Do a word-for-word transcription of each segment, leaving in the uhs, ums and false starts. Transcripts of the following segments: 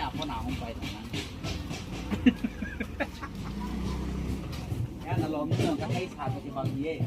Ako na akong pai na. Kaya nalom nyo, kahit sa ato si Bang Ye.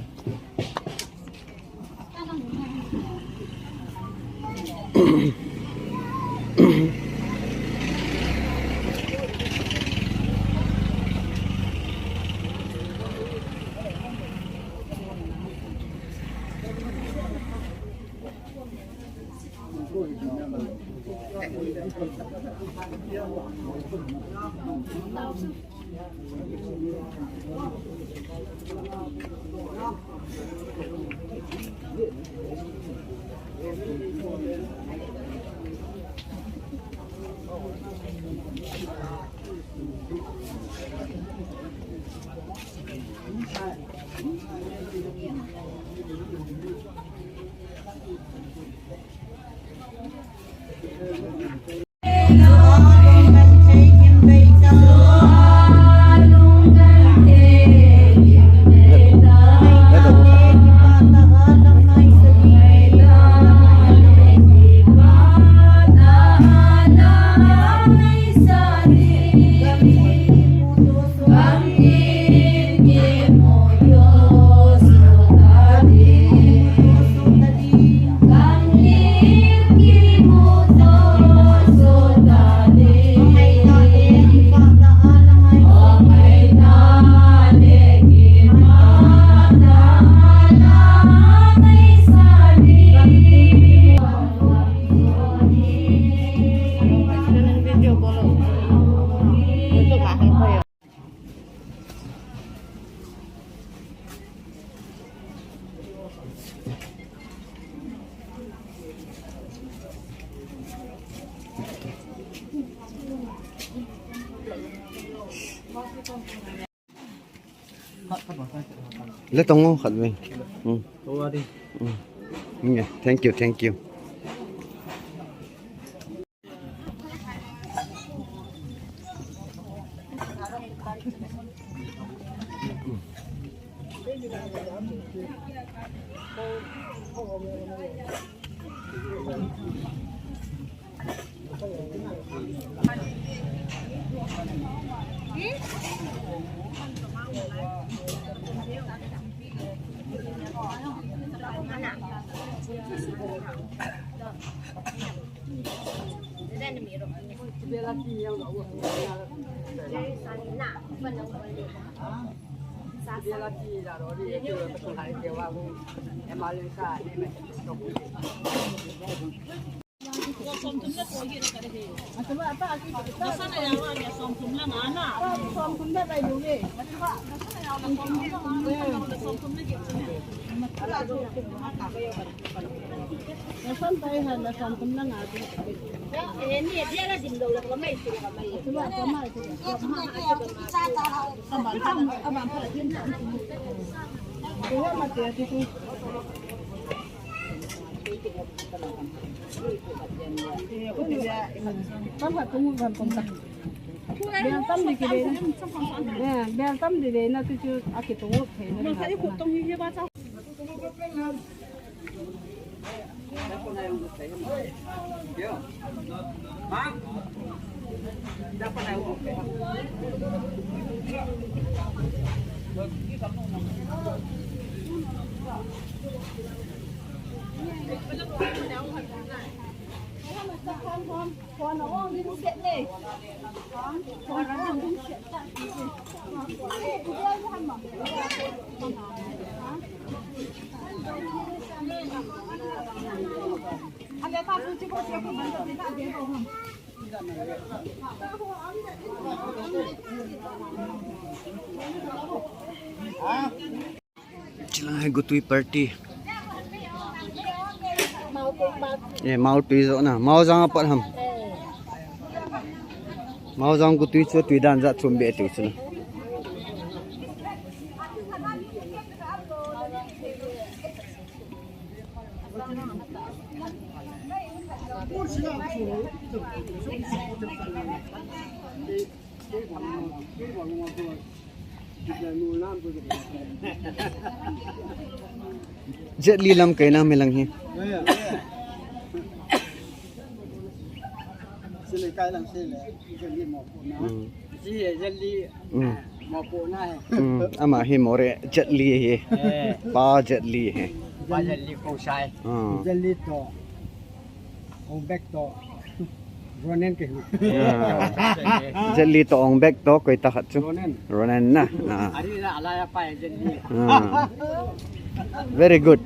Le tongo khat ve. Hmm. Hmm. Yeah, thank you, thank you. Bel tam di kile na. Eh, bel tam di le na tu chu a kitung thei na. Chilang hai gutui party. Eh, Mao tui jo na. Mao jang apat ham. Mao jang gutui chu tui dan ja chum be tiu chu na. Jet Li lamkai na mi lang hi. Chule kai lang se le, Jet Li mopohna. Hmm. Si, Jet Li, hmm, mopohna he. Hmm. Ama hi Moreh Jet Li hi. Eh. Pa Jet Li hi. Pa Jet Li Khongsai. Hmm. Jet Li toh Ong Bek toh Ronen kahi. Ah. Jet Li toh Ong Bek toh koi tah khat chu? Ronen. Ronen na. Ah. Ari na alai a pa Jet Li. Ah. Very good.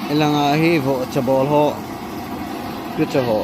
Hilanga hi vohcha bol ho, future ho.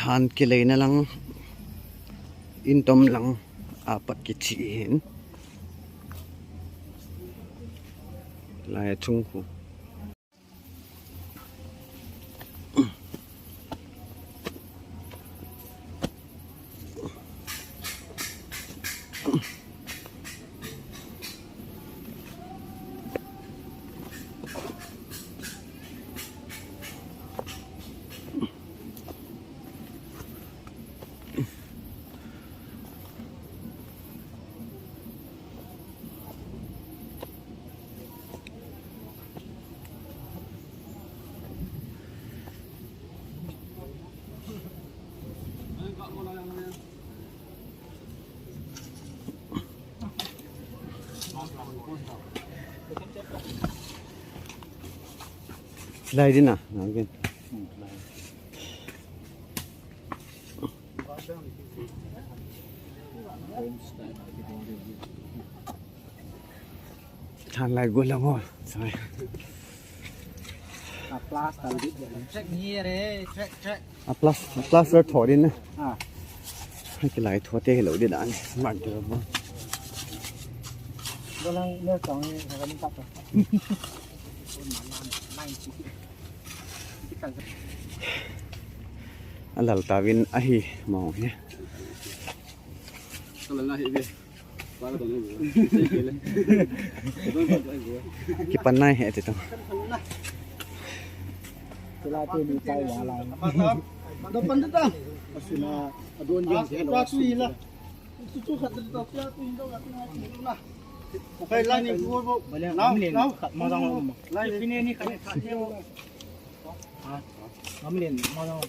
Lhan kileina lang, intom lang, apat kichi hin. Lai chung khu. Lai din na, ngangin. Than lai gol lang ho. Sorry. A plaster dit de. Track ni re, track, track. A plas-, a plaster tho din na. Ah. Hai kilai tho te lo din an. Man te bo. Gol lang ne tong ni ka ni ka. A lal tavin ahi mong hi. Ka lal na hi ve. Kipan nai he ti to. Sila tu ni tai ya la. Da pan da. Asuna adon jin se lo. Chu chu khat da tu ya tu indo la tu na. Kai la ni ko bo. Bale na, na. Khat ma jang ma. La ni ni khat khat ni. Ha. Ngam len ma jang.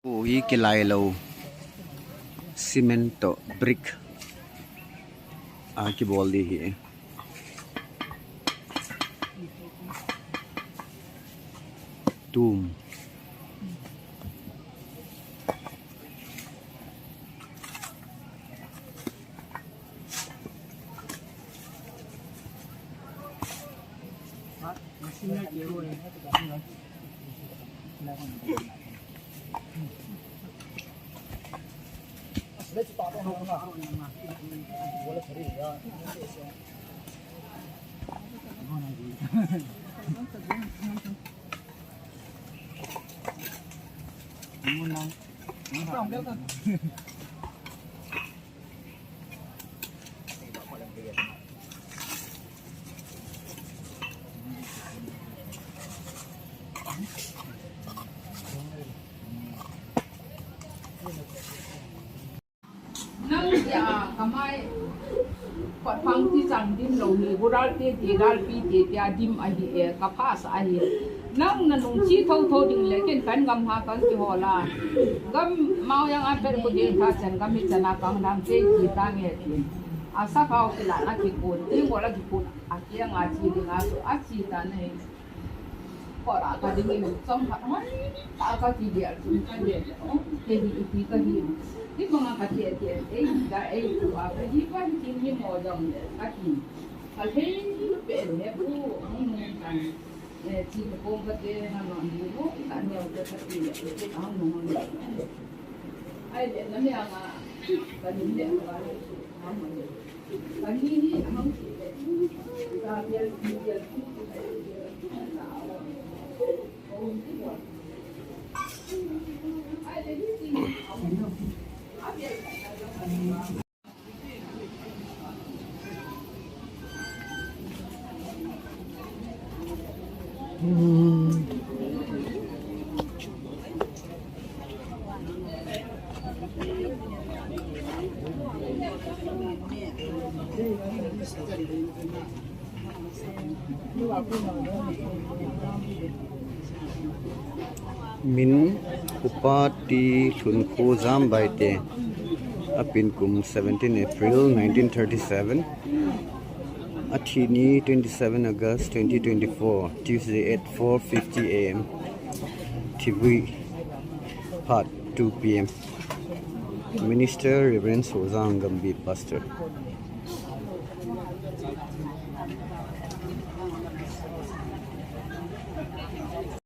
Kho hi kilai lou, cement toh brick a kibol ding ahi. Tum. Nang dia kamai, kot phang ti chang dim lou ni, budal te, te dal pi te, te a dim ahi e, ka pha sa ahi. Nang na nung chi tho tho ding le, ken kan gam ha kan ti ho la. Gam mau yang a per ko ding tha chan gam hi chan a kang dam te ki ta nge tin. A sa khao ki la na ki kun, ti ngo la ki kun, a ki ang a chi ding a so, a chi ta nei. Kora ka ding in chong khat hoi, ta ka ti dia chun ka dia. Te hi ipi ka hi. Ti ko nga ka ti ti ei da ei tu a ka hi pa hi tin hi mo jong le ka ti. Ka thei pe ne pu ni ni kan. Eh, ti ko ka te na no ni mo ka ne ka ka ti le ka no mo. Ai le na me anga ka ni le ka ni. Min Upa T Lhunkho Jambaite, apin kum seventeen April nineteen thirty-seven, athi ni twenty-seven August twenty twenty-four, Tuesday at four fifty A M, thivui phat two P M. Minister Reverend Sojang Gambi, Pastor.